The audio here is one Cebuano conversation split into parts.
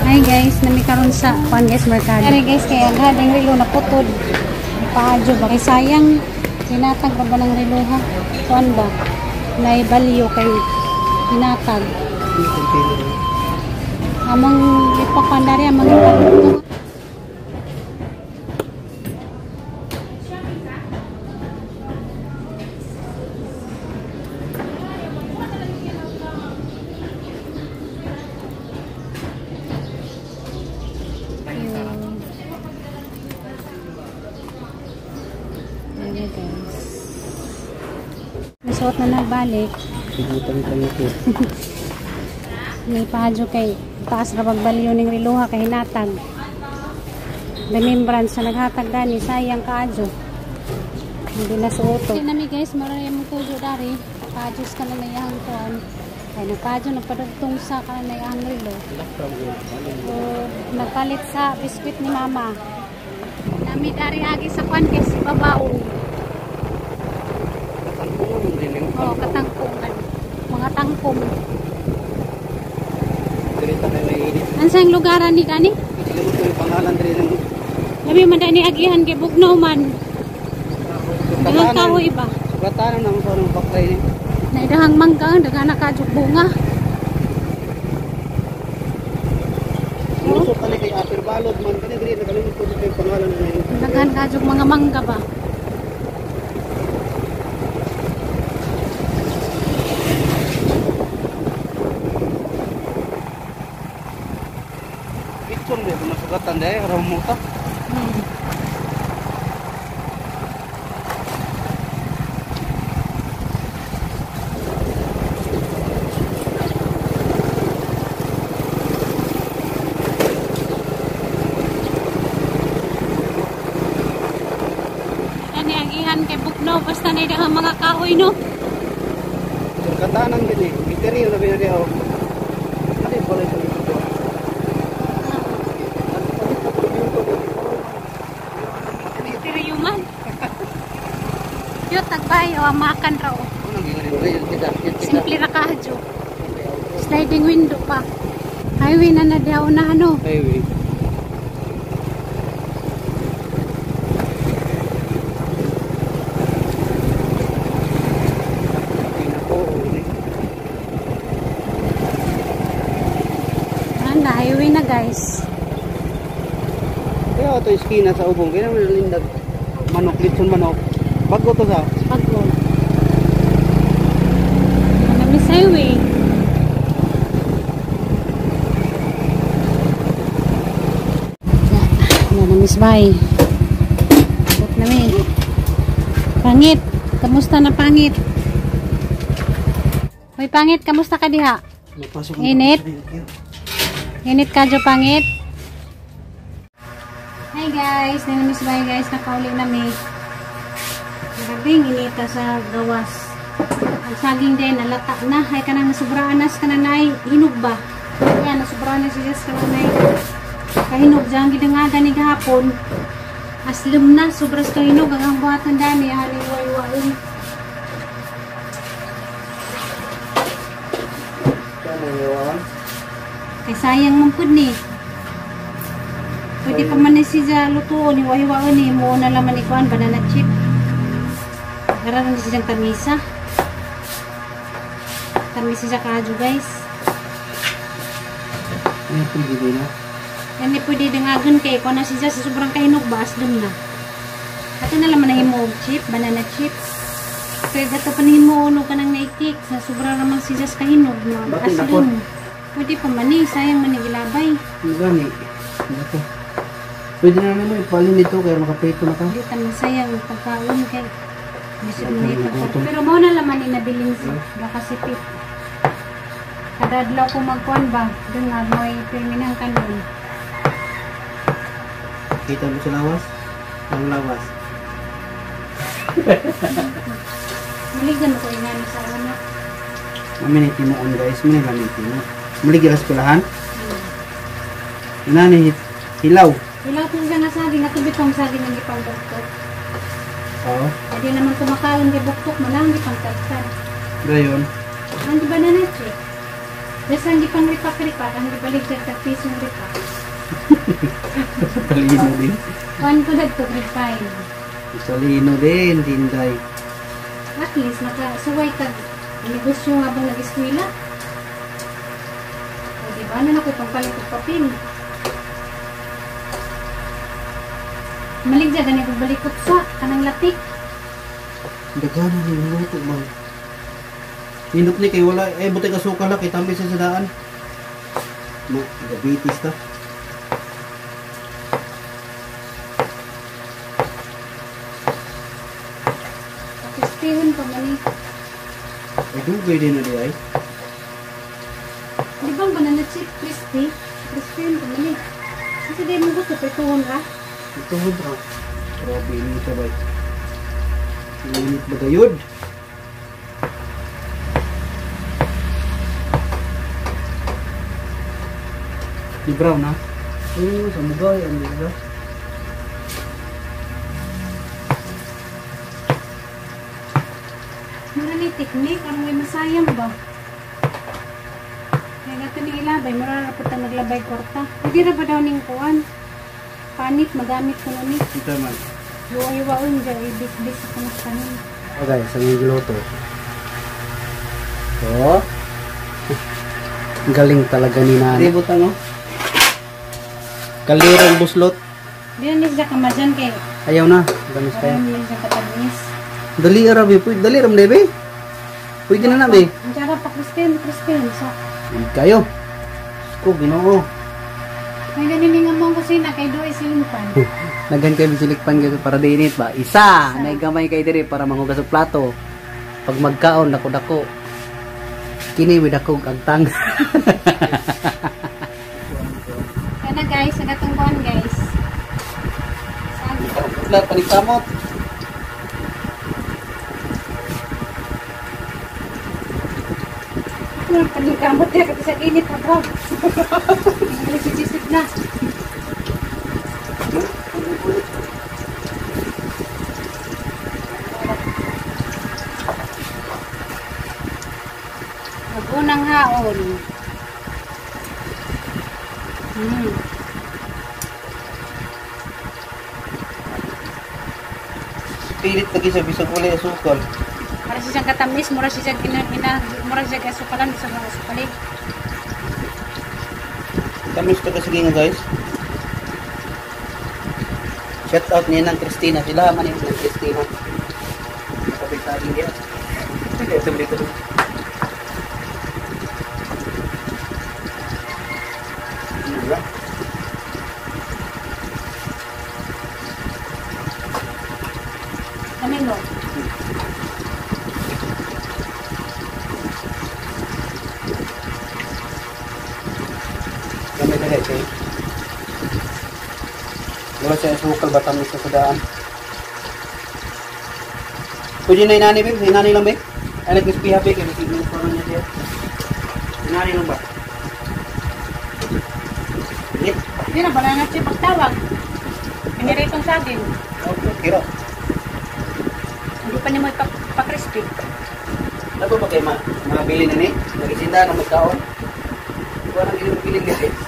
Hi guys, nami karon sa kuan guys, merkado. Ari guys, kay ang hading relo na putod. Paadyo ba kay sayang hinatag pa ba ng relo ha? Kuan ba? Nay value kay hinatag. Among ipakuan dari among ipadugtong. Nasuot na nagbalik. May paadyo kay taas ra pagbalyo ning reloha kay hinatag. Remembrance sa naghatag dani, sayang kaadyo. Hindi na suoto. Nami guys, mura na yung tujo dari. Paadyo sa kanang kuan. Ay nagpaadyo nagpadugtong sa kanang relo. O, nagpalit sa biskwit ni mama. Nami dari agi sa kuan guys, babaw. Oh, katangkungan. Mga tangkong. Ansang lugaran ni kani? Labi man ni agihan kay bugnaw man. Daghang kahoy ba? Sugatanan ang sa anong baklay ni. Naidahang mangga, daghan na kadyog bunga. Lusot kani kay Upper Balod man kani diri nakalimot ko dito yung pangalan na yun. Daghan kadyog mga mangga ba? Picture mo kung nasugatan dahil ramuta. Ani ang ihan kay bugnaw basta na ang mga kahoy no. Sugatanan gini, misteryo na binari ako. Ano yung balay sa likod ko? Misteryo man. Cute nagbay o makan raw. Simple ra kahadyo. Sliding window pa. Highway na na diha una ano. Highway. Anda, highway na guys. Kaya ito iskina sa ubong. Kaya naman lindag manok, litson manok. Bago to sa? Bago. Namiss highway. Yan, namiss bay. Abot namin. Pangit. Kamusta na pangit? Hoy pangit, kamusta ka diha? Init? Init ka jo pangit? Hi guys, namiss bay guys, nakauli nami. Grabing inita sa gawas. Ang saging din nalata na. Ay kanang nasubraan na sa kananay hinog ba? Yan, nasubraan na siya sa kananay kahinog. Diyan gidangagan ni gahapon. Aslum na, sobras kahinog. Ang buhatan dani, haling wain-wain. Kay sayang man pud ni. Pwede pa man ni siya lutuon, hiwa-hiwaon ni mo na laman ikuan banana chip. Karon ni siyang tamisa. Tamisa siya kaadyo guys. Yan ni pwede dangagon kay kuan na siya sa sobrang kahinog ba aslum na. Ato na laman nahimo og chip, banana chip. Kay gato pa nihimo ono kanang naikik sa sobra ramang siya sa kahinog no. Aslum. Pwede pa man ni, sayang man ni gilabay. Gani. Ito. Pwede na naman ipalin nito kaya makaprito na ka. Hindi taman sayang pagkaon kay bisod mo ipagkaon. Pero mao na laman ni nabilin sa baka sipit. Kada adlaw ko magkuan ba, dun nga mo'y pirminang kanon. Kita mo sa lawas? Ang lawas. Maligan ko ingani sa una. Mami ni timuon guys, mami ni timo. Mali gilas kulahan. Inani hilaw. Hilaw to siya nga saging, atubit tong saging ang gipang buktok. Oo. Hindi naman kumakaon kay buktok mo lang gipangtagtad. Dayon. Ang di banana chip. Basta hindi pang ripak-ripak, ang gibalik sa tagpisong ripak. Talino din. 1 ko dagto grade 5. Talino din, Tinday. At least nakasuway tag negosyo nga bang nag-eskwela. O diba, ano na ko pagpalit og papel. Maligya gani kog balikot sa kanang latik. Daghan na rin luto ba? Nindot ni kay wala eh butay asukal la kay tamis sa daan. No, diabetes ta. Pakistihon pa man eh. Ay dugay din na di ay. Di ba ang banana chip crispy? Crispy pa man eh. Kasi di mo gusto prituhon ra. Ito ra. Grabe ni ito bay. Init ba gayud? Di brown ha? Oo, sa mugay ang diba? Mura ni technique aron may masayang ba? Kaya gato ni ilabay, mura ra pud ta maglabay kwarta. Pwede ra ba daw ning kuan? Panit magamit ko ni. Ito man. Hiwa-hiwaon dyan, ibis-bis sa kanin. Okay, sa mga giluto. So, galing talaga ni Nana. Di butang oh. Kalirong buslot. Di na siya kamajan kay Ayaw na. Damis kayo. parang hindi siya katamis. Dali ra be, pwede dali ra be. Pwede na na be. Ang tsara pa Crispin, Crispin. Sa Hindi kayo. Ko Ginoo. may ganin nga mong kusina kay doy silingpan. Naghan kayo silikpan kayo para dinit ba? Isa, naigamay kay diri para manghugas og plato. Pag magkaon dako dako. Kini midakog ang tang. Kaya na guys, sa gatong kuan guys. Saan? Putla panikamot. Ano paningkamot ya kasi sa init na bro. Nagsitisip na. Magunang haon. Pilit lagi sa bisag wala asukal. Mura siya siyang katamis, mura siya siyang ina, mura siya kasukalan, bisa mga asukali. Tamis ka kasi nga guys. Shout out niya ng Christina. Sila man yung ng Christina. Nakabit sa akin niya. Ito dito. Diba? Kami no. Gamay na guys eh. Wala siya asukal ba tamis na sa daan. Pwede na inani babe? Inani lang babe? Ay nag-crispy happy kaya masigil pa niya siya. Inani lang ba? Init. Hindi na, wala na siya pagtawag. Piniritong saging. Okay, kira. Hindi pa niya mo ipa-crispy. Ano ba kayo mabili na ni? Nagisinda na magkaon? Wala nang ginagawa guys.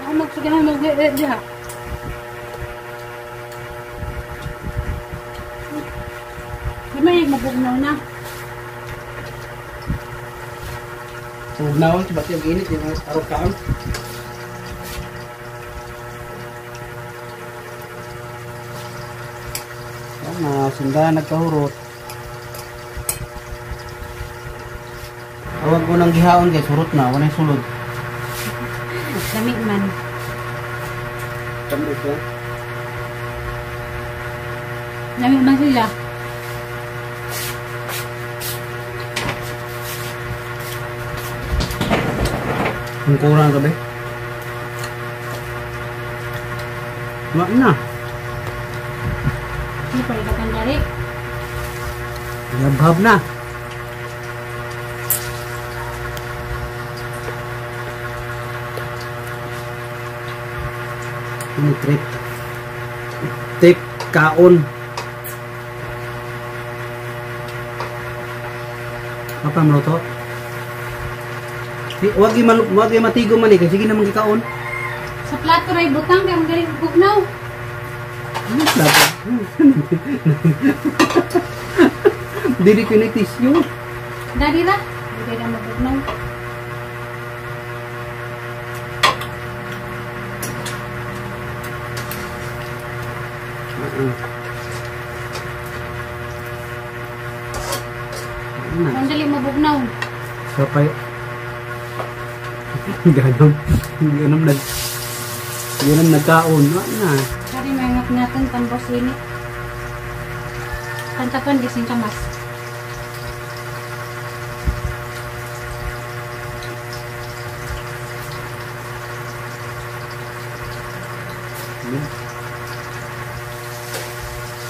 Ako magsugahan mag-diha. Di may mabugnaw na. Bugnaw, ba't yung init? Yung araw kaon. Na sundan nagkahurot. Awag ko ng gihaon guys, hurot na, wala yung sulod. Lami man. Tamis ko. Lami man sila. Ang kurang gabi. Wa na. Hindi pa rin katandari. Yabhab na. Ano trip? Trip kaon. Papa mluto. Di, wag matigo man eh kasi sige naman gikaon. Sa plato ray butang kay magaling bugnaw. Ano plato? Dili ko na tissue. Dali ra. Hindi na mabugnaw. Ano? Ang dali mabugnaw. Kapay. Ganom. Ganom nag Ganom nagkaon. Ano na? Kari may ngat natin tambos ini. Kantakan gising kamas.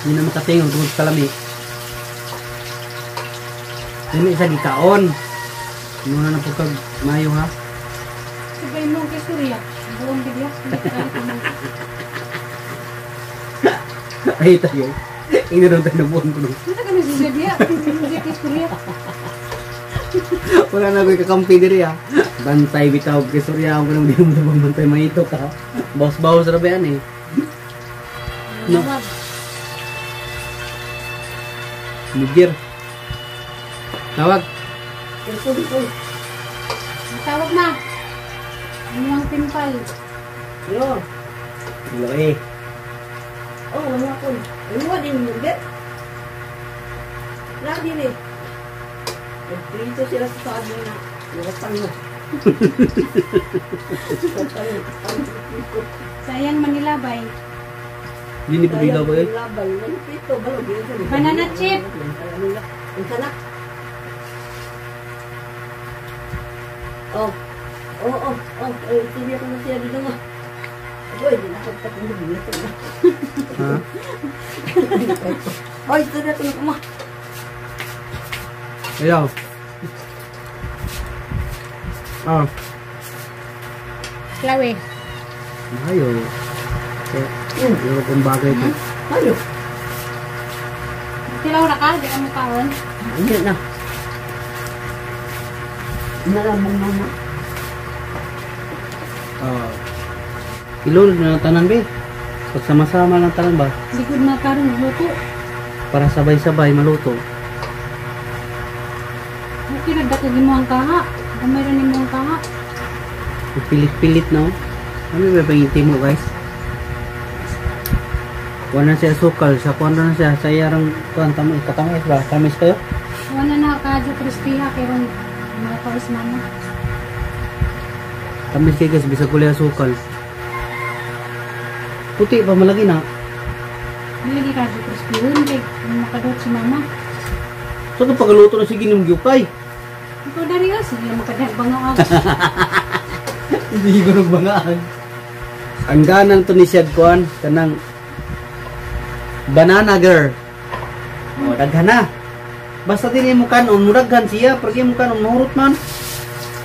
Hindi na makatingog tungod sa lami. Hindi isa gikaon. Muna na po kag mayo ha. Sabay mo kay Surya. Buong bigla. Ay tayo. Hindi rin tayo nabuhan ko. Ano ka na si Surya? Hindi kay Surya. Wala na ako'y kakampi diri ha. Bantay bitaw kay Surya ako nang di mo na bantay maito ka. Bawas-bawas ra ba yan eh. No. Migir. Tawag. Tawag na. Ano ang pimpal? Yo. Laki. Oh, wala ko. Ano din yung bet? Lagi rin. Nagprito sila sa sabi na. Nakatang na. Sayang manilabay. Hindi pa bilaw ba eh? Banana chip. Ang sana. Oh. Oh, oh, oh. Ay, sige ako na siya dito nga. Aboy, di na ako patong dito na. Ha? Oy, sige ako na kuma. Ayaw. Ah. Klawe. Ayo. Ayaw kung bagay ito. Ayo. Tilaw ra ka, di ka makaon. Hindi na. Nalabong mama. Ah. Ilunod na ang tanan, be. Pagsama-sama lang tanan ba? Likod na karon luto. Para sabay-sabay maluto. Okay ra dako gimo ang kaha. Gamay ra nimo ang kaha. Pilit-pilit, no? Ano ba pangiti mo, guys? Kuha na siya asukal. Sa kuha na siya. Sa iyarang kuha. Tama, katamis ba? Tamis kayo? Wala na kadyo Kristiha kay ron mga pais mama. Tamis kayo, guys. Bisag kulay asukal. Puti pa malaki na. Dili kadyo Kristihon kay makadot si mama. So kung pagluto na sige ng gyukay. Ikaw dari ah, sige makadot bangaag. Hindi ko nagbangaan. Ang ganang to ni Siad kuan kanang banana girl. O, daghan na. Basta din mo kanon, muraghan siya, pergi mo kanon, mahurot man.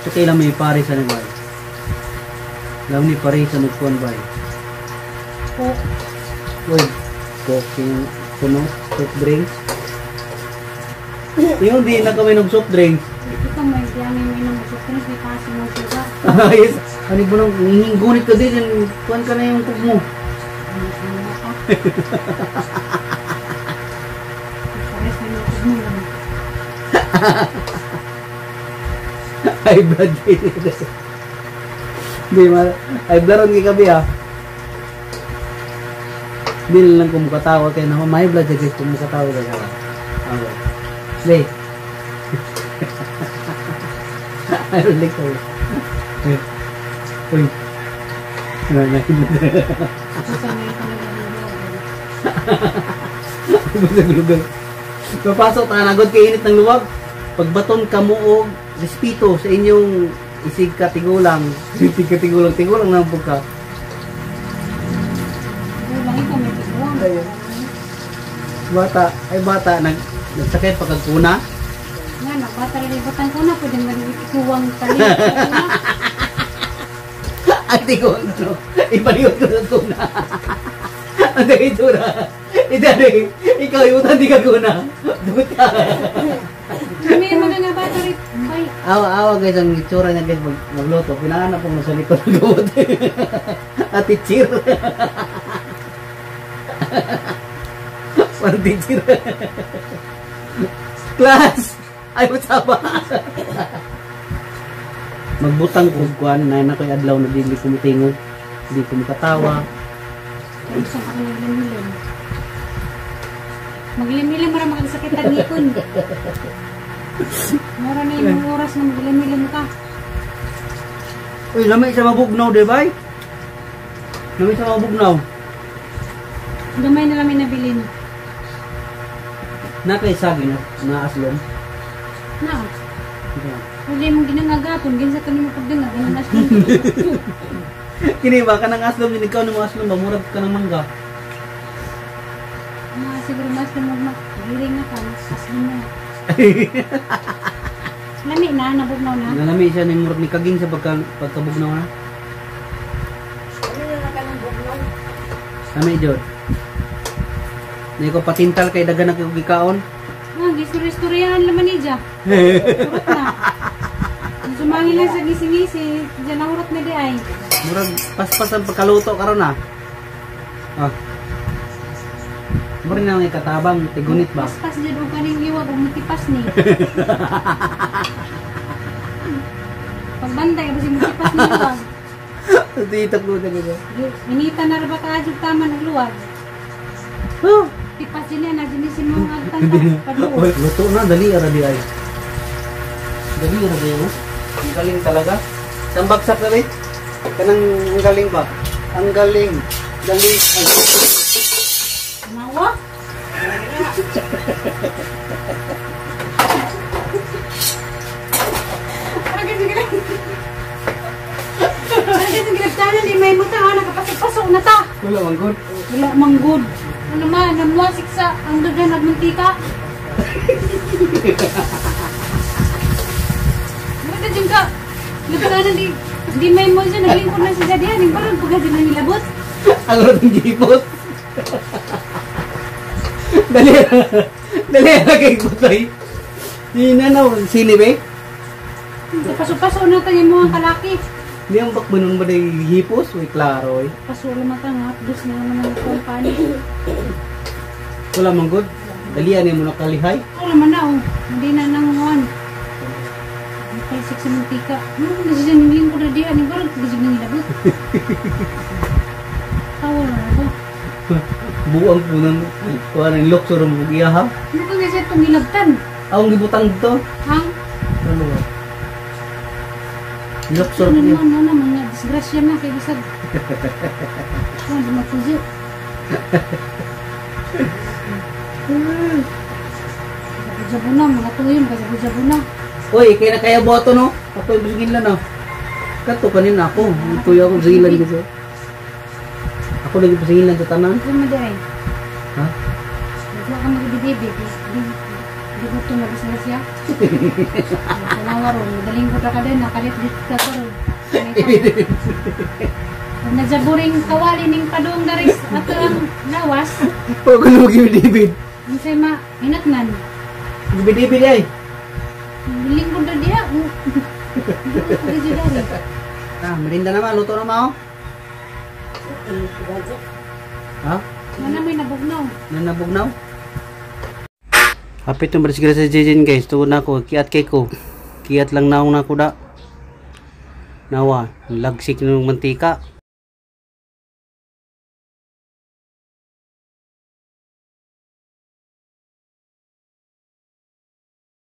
So kailan may pare sa nabay. Lam ni pare sa nagkuan bay. Coke. Uy, coke yung kuno, soft drinks. Yung di na kami ng soft drinks. Ikaw may diyan may inom soft drinks, may kasi mo suga. Yes. Ano ba nung hinggunit ka din, kuan ka na yung coke mo. Ano ka? Pares na yung coke mo lang. Ay, blood. Di ma, ay blood kay kabi ah. Di lang kung mukatawa kayo na may blood guys kung mukatawa kayo. Okay. Slay. Ay, ulit ko. Uy. Ano na? Lugar. Papasok ta nagod kay init ng luwag. Pagbaton kamo og respeto sa inyong isig katigulang. Isig katigulang, tigulang na po ka. Tigulang ikaw may tigulang. Bata, ay bata nagsakit pagkagkuna. Nga na, bata rin ibutan ko na, pwede man ikuwang talit. Ang tigon no. Ipaliot ko sa tuna. Ang dagay tura. Idari, ikaw iutan di ka guna. Duta. May mga nga battery. Bay. Awa, awa guys, ang itsura niya guys, magluto. Pinahanap ko sa likod ng gamot. Ate cheer. Parang teacher. Class! Ay, masama! Magbutang ko kuan na na ko'y adlaw na dili ko mutingog. Hindi ko makatawa. Gusto ka naglimlim. Maglimlim ra makasakit ang ngipon. Mura na yung oras na maglimlim ka. Uy, lamay sa mabugnaw, di ba? Lamay sa mabugnaw. Gamay na lang may nabilin. Na kay saging na aslom. Na. Wala mong ginangagapon, ginsa ka nimo pagdangag, ganun aslom. Kini ba kanang aslom ni ikaw nimo aslom ba murag ka ng mangga. Mga siguro mas na mo giring na ka, aslom na. Lami na, nabugnaw na. Nalami siya ni murag ni kaging sa pagkabugnaw na. Ano na lang ka ng bugnaw? Lami jud. Ni ko patintal kay dagan na kay gikaon. Ah, gistorya-istoryahan naman ni Ja. Urot na. Sumangil lang sa gising-gisi, diyan nahurot na di ay. Murag paspas ang pagkaluto karon ah. Ah. Murag na ang ikatabang tigunit ba? Paspas dyan og kaning iwag og mutipas ni. Pagbantay ba si mutipas ni luwag. Dito ko dito. Inita na ra ba ka tama ng luwag? Huh. Tipas din yan, na si mga agtanta. Paduot. Luto na dali ra di ay. Dali ra di oh. Ang galing talaga. Ang bagsak na ba? Kanang ang galing ba? Ang galing. Galing. Ay. Nawa? Parang kasi ginagtanan, di may muta, ha? Nakapasok-pasok na ta. Wala man good. Wala mang good. Ano man, namuasik sa ang daghan at mantika. Maganda dyan ka. Nagtanan, di may mo siya, naglingkod na siya diyan. Yung parang pagka din nilabot. Ang rotong gipot. Dali. Dali ra kay putay. Di na na sili be. Pasok-pasok na tayo mo ang kalaki. Di ang bakbanon ba day hipos? Uy, klaro eh. Paso naman ka nga, dos na naman ang company. Wala man good. Dalian mo nakalihay. Wala man na oh. Hindi na nanguhan. Napalsik sa mantika. Ano kung kasi dyan yung lingkod na diyan? Yung parang kasi nang ilabot. Tawa na ako. Buang po ng kuha ng luxor mo iya ha. Ano kung kasi itong ilabtan? Ang gibutang dito. Ang? Ano ba? Luxor Ano po niya. naman, ano, mga disgrasya na kay bisag. Ano, di mapuzo. Jabo-jabo na, mga tuyo, mga na. Uy, kaya na kaya boto no? Ako yung bisingilan no. Kato kanin ako. Tuyo ako bisingilan kasi. Ako lagi bisingilan sa tanan. Ano mo di ay? Ha? Wala ka magibidibid. Di ko ito mabisgrasya. Tanawa ron, madaling ko ka din, nakalit dito ka ron. Kung nadjaburing kawali ning padong daris ato ang lawas, Huwag ko na magibidibid. unsay ma inatnan. Gibidibid ay. Lingkod na diha. Ah, merinda naman. Luto na mao. Ha? Mana may nabugnaw. Nanabugnaw? Hapit yung barisigara sa Jejen guys. Tuod na ako. Kiat kay ko. Kiat lang naong na ako da. Nawa. Lagsik ng mantika.